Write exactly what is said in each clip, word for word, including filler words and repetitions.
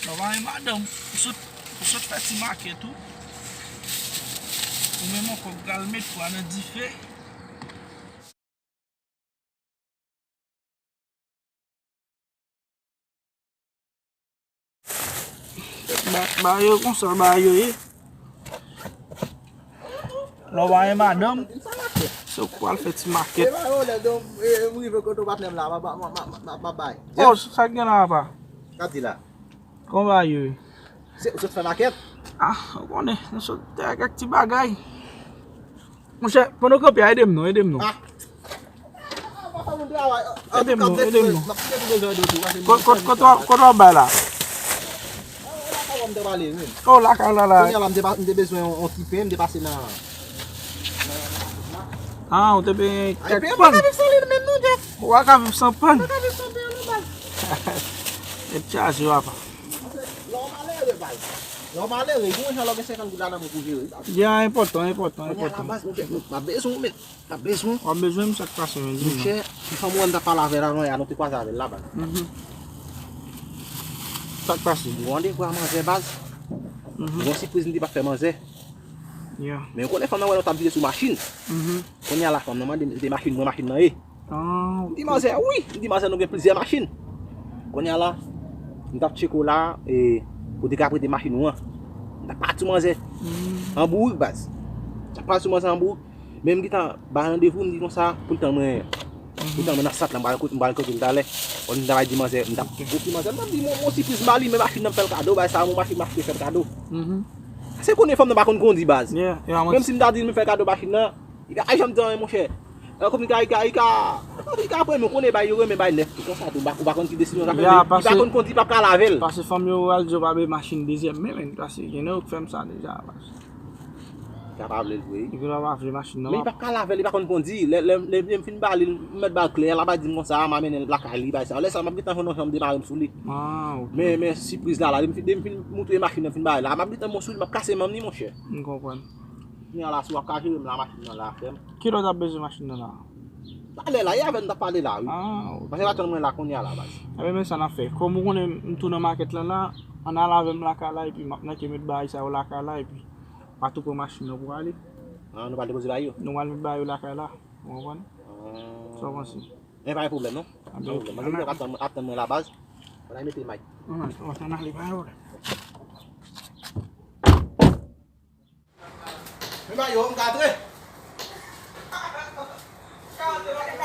Travay madanm, ou sot, ou sot fè ti makèt ou. Ou menm ankò pral met pwa nan dife. Ba, ba yo konsa, ba yo ye. Lè w pa gen madanm, se ou k pral fè ti makèt. E ba yo lè don, e, m rive kote patnè m la, m ap, m ap, m ap, m ap, m ap bay. Oh, sa k gen la, apa? Sa di la? Kòman bagay yo ye? Se, ou sot fè makèt? Ah, ou konnen, nou sot fè kèk ti bagay. Monchè, pandan w kanpe a, ede m non, ede m non. Ah. Ede m non, ede m non. Kot, kot, kot w ap, kot w ap bay la? Oh, lakay la la. Kounye a la, m te pa, m te bezwen yon, yon ti pen, m te pase nan, nan, nan maket la. Ah, ou te benyen kèk pann. Ay, pen, m pa ka viv san li menm non, Jeff. Ou pa ka viv san pann. M pa ka viv san pen non, baz. Tèt chaje, papa. Lè w malere, baz. Lè w malere, gon jan lè w gen senkant goud la nan men w pou jere, baz. Ya, enpòtan, enpòtan, enpòtan. Kounye a la, baz, monchè, m ap bezwen w, men. M ap bezwen w. W ap bezwen m, sa k pase, men, di m non. Monchè, ti fanm ou an m t ap pale avè l avan yè a, nou te kwaze avè l la, baz. Mhm. Sa k pase? Gon randevou a manzè, baz. Mhm. Gon sipriz m te pa fè manzè. Ya. Men ou konnen fanm nan wè nou t ap vire sou machin. Mhm. Kounye a la, fanm nan mande m si se machin mwen machin nan ye. Ah, m di, ok. Manzè, wi. M di, manzè, nou gen plizyè machin. Kounye a la, m t ap tcheke w la, e, kote k ap rete machin ou an. M t ap pati sou manzè. Hmm. An bourik, baz. M t ap pati sou manzè an bourik. Men m gentan ba randevou, m di konsa, pou l tann mwen, pou l tann mwen nan sant la, m pral kote, m pral kote l talè. Bon, m t ap di manzè, m t ap, ok, manzè, m t ap di, mon, mon sipriz m ba li, men machin nan m fè l kado, bay sa, mon machin m achte fè l kado. Mhm. Se konnen fanm nan pa konn kondi, baz. Yeah, yeah, menm si m ta di l m fè kado machin nan, li pa janm di anyen, monchè. Lè kòm li ka, li ka, li ka, li ka aprann, men konnen bay yo renmen bay nèf tou, konsa tou, ou pa, ou pa konn ki desizyon l ka fè, men li pa konn kondi, li p ap ka lave l. Pase fanm yo al di yo pa bay machin dezyèm men, men, pase gen nèg yo k fè m sa deja, baz. Li ka pa vle l vre. Li ka pa vle machin nan. Men li p ap ka lave l, li pa konn kondi. Lè, lè, lè, lè m fin ba li, m mèt ba l kle a, l ap di m konsa, m a mennen l lakay li, bay sa. Lè sa, m ap gentan jwenn yon jan m demare m sou li. Ah, ok. Men, men sipriz la, la, lè m fin, lè m fin moutre machin nan, fin ba li la, m ap gentan bon sou li, m ap kase manm li, monchè. M konprann. Kounye a la, si w ap ka jere m la, machin nan la, frè m. Kilè w t ap bezwen machin nan la? Talè la, e avè l m t ap pale la, wi. Ah, ok. Paske l atann mwen la kounye a la, baz. Ebyen, men sa n ap fè. Kòm ou konnen m tou nan makèt lan la, ann al avè m lakay la, epi m ap nan ke met bagay sa yo lakay la, epi m a tou pran machin nan pou ale. Ah, nou pral depoze bagay yo? Nou pral met bagay yo lakay la, ou konprann? Ah. Sa w panse? Men pa gen pwoblèm, non. Ah, pa gen pwoblèm. Ann al. Ap tann, ap tann mwen la, baz. Ann al mete may. Ann al, ann ale, pa gen pwoblèm. Men ba yo, m ka antre.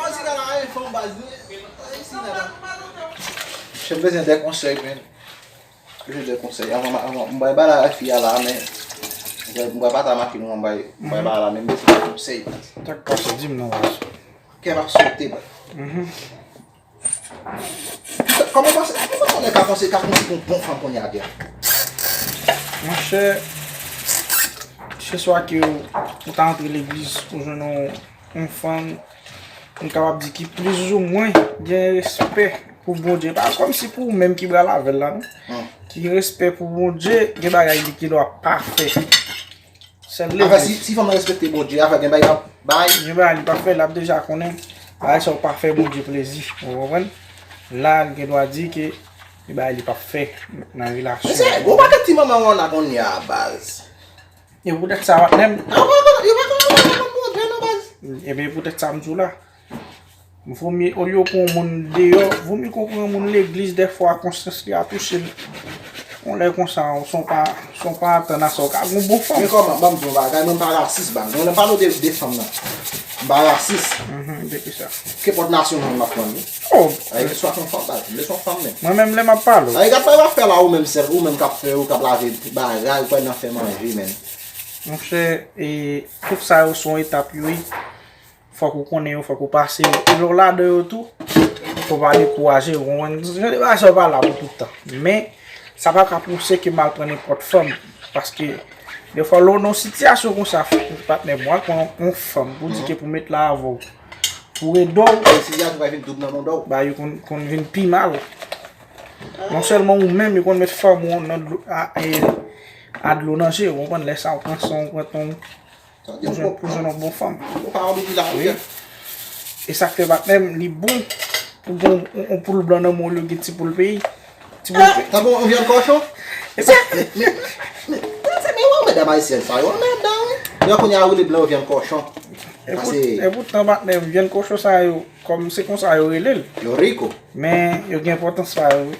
An, sila la, e, fon baz, wi. Sila la. Chèf bezwen de konsèy, men. Bezwen de konsèy. Avan, avan, m bay bala a fi a la, men. M bay, m bay pata machin, m bay, m bay bala, men m bezwen de konsèy. Sa k pase, di m non, baz. Kè m ap sote, baz. Mhm. Kòman panse, kòman panse ka panse, ka panse pou yon bon fanm kounye a, Jeff? Monchè, se swa ke ou, ou ta antre legliz, ou jwenn yon, yon fanm, m kapab di ki plizoumwen gen respè pou Bondye. Pa kòmsi pou ou menm ki pral avè l la, non. Hmm. Ki respè pou Bondye, gen bagay li gen dwa pa fè. Sèl legliz. Afè, si, si fanm nan respekte Bondye, afè gen bagay l ap bay. Gen bagay li p ap fè, l ap deja konnen bagay sa yo pa fè Bondye plezi. Ou konprann? La, li gen dwa di ke gen bagay li p ap fè nan relasyon. Men se gwo pakèt ti manman w an la kounye a, baz. E poutèt sa, patnè m. Yo pa konn, yo pa konn, yo pa konn Bondye non, baz. Ebyen, poutèt sa m di w la. Vomye, olye w pran yon moun deyò, vomye ke w pran yon moun legliz, dèfwa konsyans li a touche l. Yon lè konsa, w son pa, son pa atann a sa, w ka gon bon fanm. Men kòman, ban m di w yon bagay, mwen m pa rasis, baz. Mwen lè m pale w de, de fanm nan, m pa rasis. Mhm, depi sa. Kenpòt nasyon moun m ap pran li. Oh. Ay, swa son fanm, baz. M bezwen yon fanm, men. Mwen menm, lè m ap pale w. Ay, gad bagay w ap fè la, ou menm sèl, ou menm k ap fè, ou k ap lave bagay, ou pral nan fè manje, men. Monchè, e, tout sa yo se yon etap, yo ye. Fòk ou konnen yo, fòk ou pase yo. E lè w ladan yo tou, fò w pa dekouraje, ou konprann? Jan de bagay sa yo pa la pou tout tan. Men, sa pa ka pouse ke m al pran nenpòt fanm. Paske, defwa, lè w nan yon sitiyasyon konsa, patnè m, w al pran yon fanm pou di ke pou met la avè w, pou ede w. Sitiyasyon va vin doub nan manda w. Bagay yo konn, konn vin pi mal. Non sèlman ou menm, yo konn met fanm ou nan dlo, a, e, a dlo nan je, ou konprann? Lè sa, ou pran san, ou pran tan, Pou jwenn, pou jwenn yon bon fanm. Ou pa anvi di la, wi. E sa k fè patnè m, li bon pou gon yon, yon poul blan nan men w, li gen ti poul peyi. Ti bout. Tankou yon vyann kòchon. E sa. Men, men, men, men, men, men, men, medam ayisyèn sa yo, medam, wi. Yo kounye a rele blan yo vyann kòchon. E pou, Pase e poutan, patnè m, vyann kòchon sa yo, kòm se konsa yo rele l. Yo rico. Men yo gen enpòtans pa yo, wi.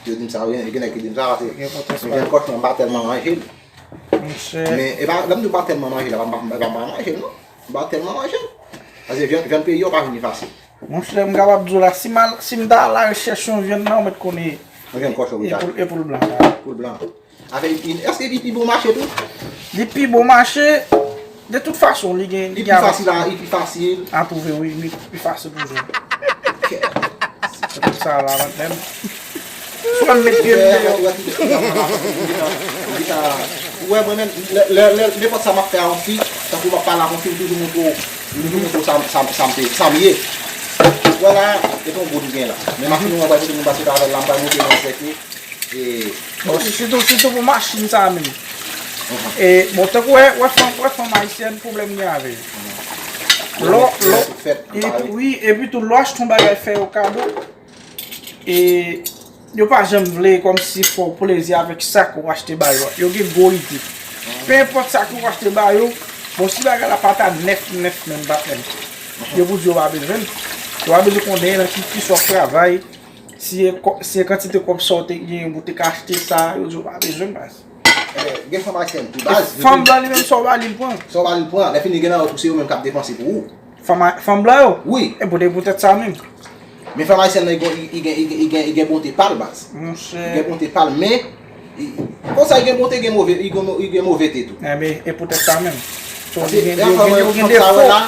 Yo di m sa, wi, gen nèg ki di m sa, pase Yo gen enpòtans pa vyann yo. Kòchon, m pa tèlman manje l. Monchè. Men, e pa, lè m di w pa tèlman manje l, e pa, e pa, e pa manje l, non. M pa tèlman manje l. Pase vyann, vyann peyi yo pa vini fasil. Monchè, m kapab di w la, si m al, si m ta al arechèch yon vyann la, ou mèt konnen Yon vyann kòchon, e wi, pou, e pou l blan sa. Pou l blan. Avè, li, èske li pi bon mache tou? Li pi bon mache. De tout fason, li gen, li Li gen pi avantaj fasil a, li pi fasil. A twouve, wi, li pi fasil pou jwenn. Ok. Se pou sa la, patnè m. Swa m met pye m deyò. Ou wè, ou wè, ou wè, ou wè, ou wè, mwen menm, lè, lè, lè, nenpòt sa m ap fè a yon fi, tankou m ap pale ak yon fi, m toujou montre w, m toujou montre w sa, sa, sa m te, sa m ye. Ou wè la, e pa yon bout m gen la. Men machin ou an, pral pote moun pase travè la, m pral montre manzè ke, e, Bon, sitou, sitou pou machin sa menm. E, bon, tankou wè, wè fanm, wè fanm ayisyèn, pwoblèm gen avè yo. Lò, lò, epi, wi, epi tou, lò achte yon bagay fè yo kado, e, yo pa janm vle kòmsi fè w plezi avèk sa ke w achte ba yo a. Yo gen gwo ide. Pe enpòt sa ke w achte ba yo, bon, si bagay la pa ta nèf, nèf menm, bat menm. Yo pou di yo pa bezwen l. Yo pa bezwen konnen nan ki, ki sòs travay, si e kò-, si e kantite kòb sa w te genyen pou w te ka achte sa, yo di yo pa bezwen l, baz. Ebyen, gen fanm ayisyèn tou, baz. Fanm blan li menm, sa w ba li, l pran. Sa w ba li, l pran. Lè fini, gen nan yo tou, se yo menm k ap depanse pou ou. Fanm a-, fanm blan yo? Wi. E poutèt, poutèt sa menm. Men fanm ayisyèn nan, li gen, li, li gen, li gen, li gen, li gen bonte pa l, baz. Monchè. Li gen bonte pa l, men, li, konsa, li gen bonte, gen move, li gen, li gen move te tou. Ebyen, e poutèt sa menm. So, Pase, yo gen, lè yo fanm gen, yo gen fanm sa yo defo. La,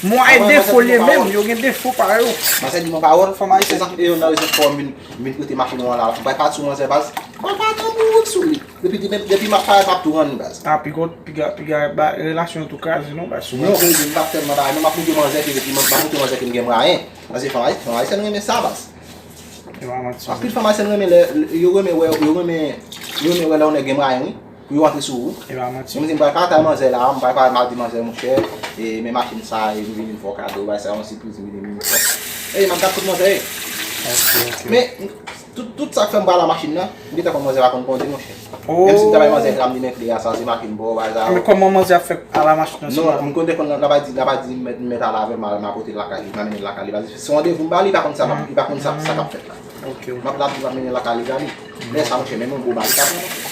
Mwen, e defo li ye menm, yo gen defo pa yo. Mwen se di mwen pawòl, Fanm se ayisyèn. Sa ki te youn nan rezon ki fè m vin, vin prete machin ou an la. M pral pati sou manzè, baz. Mwen pa nan bout sou li. Depi, depi, depi m ap parèt, m ap tou rann li, baz. A, piga, piga, piga, ba, relasyon an tou kraze, non, baz. Non, m pa tèlman bagay, non, m ap montre manzè ke, m ap montre manzè ke m gen mwayen. Paske fanm ayi-, fanm ayisyèn renmen sa, baz. E pa manti. Anpil fanm ayisyèn renmen lè, yo renmen wè, yo renmen, yo renmen wè lè yon nèg gen mwayen, wi. Pou yo antre sou ou. E pa manti. Mwen di, m pral pale ak manzè la, m pral pale, m ap di manzè, monchè, e men machin sa, e m vin fè w kado, bay sa, yon sipriz, m vin, vin fè. E m ap gad tout manzè, e. Ok, ok. Men, tout, tout sa k fè m pral a machin nan, m gentan konn manzè pa konn kondui, monchè. Oh. Menm si m ta bay manzè kle a, m di, men kle a, sa se machin pa w, bay sa. Men kòman manzè ap fè al a machin nan? Non, m konn te konn, l ap di, l ap di, m mèt, m mèt ale avè l, m a, m a pote l lakay li, m a mennen l lakay li. Paske se randevou m ba li, li pa konn sa, li pa konn sa, sa k ap fèt la. Ok, ok. M ap la, m ap mennen lakay li, gade. Lè sa, monchè, men yon gwo bal, li pa pran, monchè.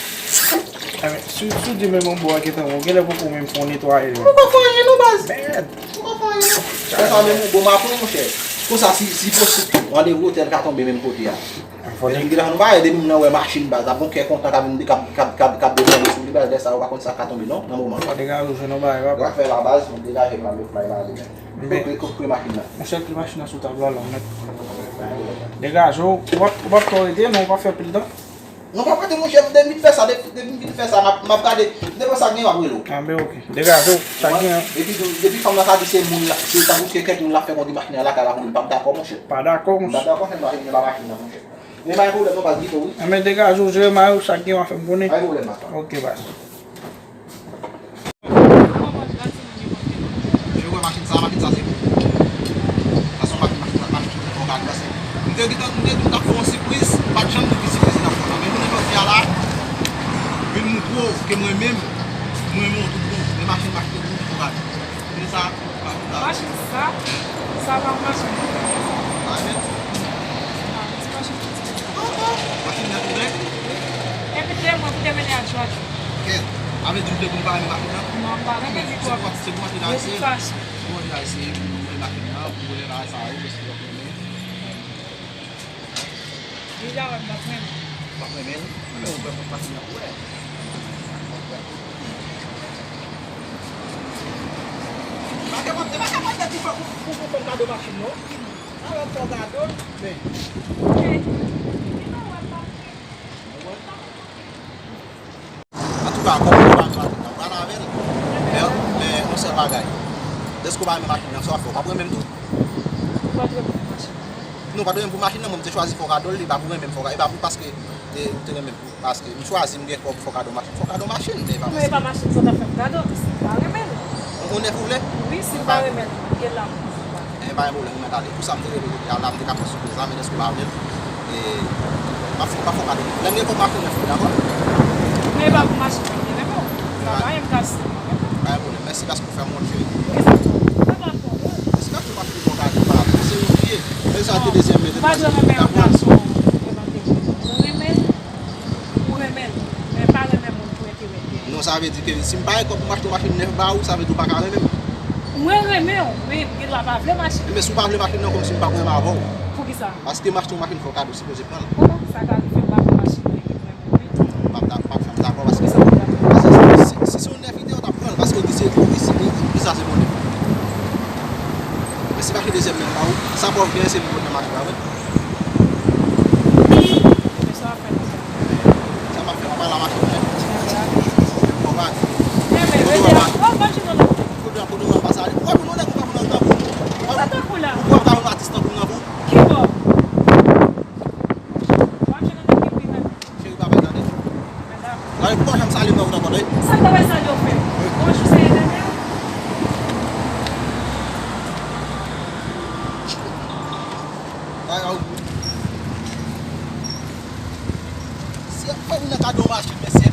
Ebyen, si, si w di men yon gwo a gentan, ou genlè poko menm fè yon netwaye, non. Ou poko fè anyen, non, baz. Mèd. Ou poko fè anyen, non. Lè sa, men yon gwo m ap pran, monchè. Konsa, si, si posib tou, randevou otèl ka tonbe menm kote a. Fò depi m te la nou bagay, depi m nan wè machin, baz, ap gon kè kontan k ap vin, k ap, k ap, k ap, k ap deplase sou li, baz, lè sa, ou pa konn sa k ka tonbe, non, nan moman. Fò degaje w jwenn yon bagay, papa. Yo ap fè la, baz, m degaje m, m ap, m ap ale, men. Men Koupe, koupe machin nan. Monchè, kite machin nan sou tab la, la, mèt. Degaje w, ou p ap, ou p ap twò rete, non, ou p ap fè pil tan. Non, pa prete, monchè, depi m vin fè sa, depi, depi m vin fè sa, m ap, m ap gade, depi sa gen, m ap rele w. Anben, ok. Degaje w, sa gen. Epi tou, depi fanm nan ka di se moun la, se tankou se kèk moun la fè kondui machin nan lakay la pou li, m p ap dakò, monchè. Pa dakò, monchè. M p ap dakò, fè machin nan pa machin nan, monchè. Men pa gen pwoblèm, non, baz, Vito, wi. Anben, degaje w, jere mari w, sa gen w a fè m konnen. Pa gen pwoblèm, baz. Ok, baz. Yo wè machin sa, machin sa se pou ou. Sa se yon machin, machin, machin ki fò gade, paske m te gentan, m te di m t ap fè yon sipriz, m pa t janm di ki sipriz m t ap fè la. Men jounen jodi a la, vin moutre w ke mwen menm, mwen renmen w tout bon. Men machin m achte pou ou, fò gade. Men sa, machin sa. Machin sa, sa pa machin. Pa mèt. Sa pa machin. Machin nan tou nèt? Epi te mwen pou te mennen ak Jòj. Ok. A vle di w te konn pa renmen machin nan? Non, m pa renmen li twòp. Se pou, se pou machin nan ese. De tout fason. Se pou machin nan ese, pou renmen machin nan, pou renmen bagay sa yo, paske w ap renmen. Deja wè m p ap renmen. W ap renmen l? Men ou wè machin nan pou wè. Pa kapab, e pa kapab fè ti fè pou, pou, pou fè kado machin non. Alò, fò gade, men. Antouka, kòm ou pa renmen machin nan, pral avè l. Men, men, yon sèl bagay. Dèske ou pa renmen machin nan, sa w ap fè, ou p ap renmen l tou? Ou pa t renmen machin nan? Non, ou pa t renmen pou machin nan, mwen, m te chwazi fò gade l, e pa pou renmen m fò gade, e pa pou paske, e, ou te renmen m. Paske m chwazi, m gen kòb, fò kado machin. Fò kado machin, men e pa machin. Non, e pa machin sa w t ap fè m kado, si m pa renmen l. Yon nèf ou vle? Wi, si m pa renmen l, m gen la. E pa gen pwoblèm, ou mèt ale. Pou sa m te rele w jodi a la, m te ka fè sipriz la, men dèske w pa renmen l. E, M ap fè, m ap fè w kado. Lè m gen kòb machin nèf, ou dakò? Men e pa pou machin mwen te renmen w. Sa pa yon kase. Pa gen pwoblèm. Mèsi paske w fè m wont, cheri. Poukisa w fè m wont? Sa pa fè w wont. Mèsi paske w pa fè m wont ak ou, pa. Se yon vye. Men sa te dezyèm men. Ou pa dwe renmen yon gason. Ou renmen l, ou renmen l. Men pa renmen moun pou enterè l genyen. Non, sa vle di ke si m pa gen kòb pou m achte yon machin nèf ba ou, sa vle di ou pa ka renmen m. Mwen renmen w, men m gen dwa pa vle machin. Men si w pa vle machin nan, kòmsi m p ap renmen avè w. Poukisa? Paske m achte yon machin, fò w kado, sipoze pran l. Bon, sa ka rive m pa pran machin nan epi m renmen w, wi. M ap da-, m ap fè m dakò paske, paske si, si, si se yon nèf li te ye, w t ap pran l, paske w di se, w di se, w di sa se bon nèf. Men si m achte dezyèm men ba ou, sa pòv genyen se pou bon nan machin la, wi. Ebyen, sa w ap fè nan sa? Sa m ap fè, m ap al a machin mwen. Bon, bak. Ebyen, rete la. Kote w ap, kote w ap pase ale? Ou pa konn yon nèg ou pa konn nan tankou. Ou pa tankou la. Ou pa konn atis tankou m nan pou. Kibò? W ap jwenn yon nèg ki pi menm. Cheri, pa bay tande. Gade, pou w pa janm salye m nan wout ankò, tande. Sa k ta bay salye w frè? Bonjou, se Edenel. Ay, ay. Si ap fè moun nan kado machin, mesye,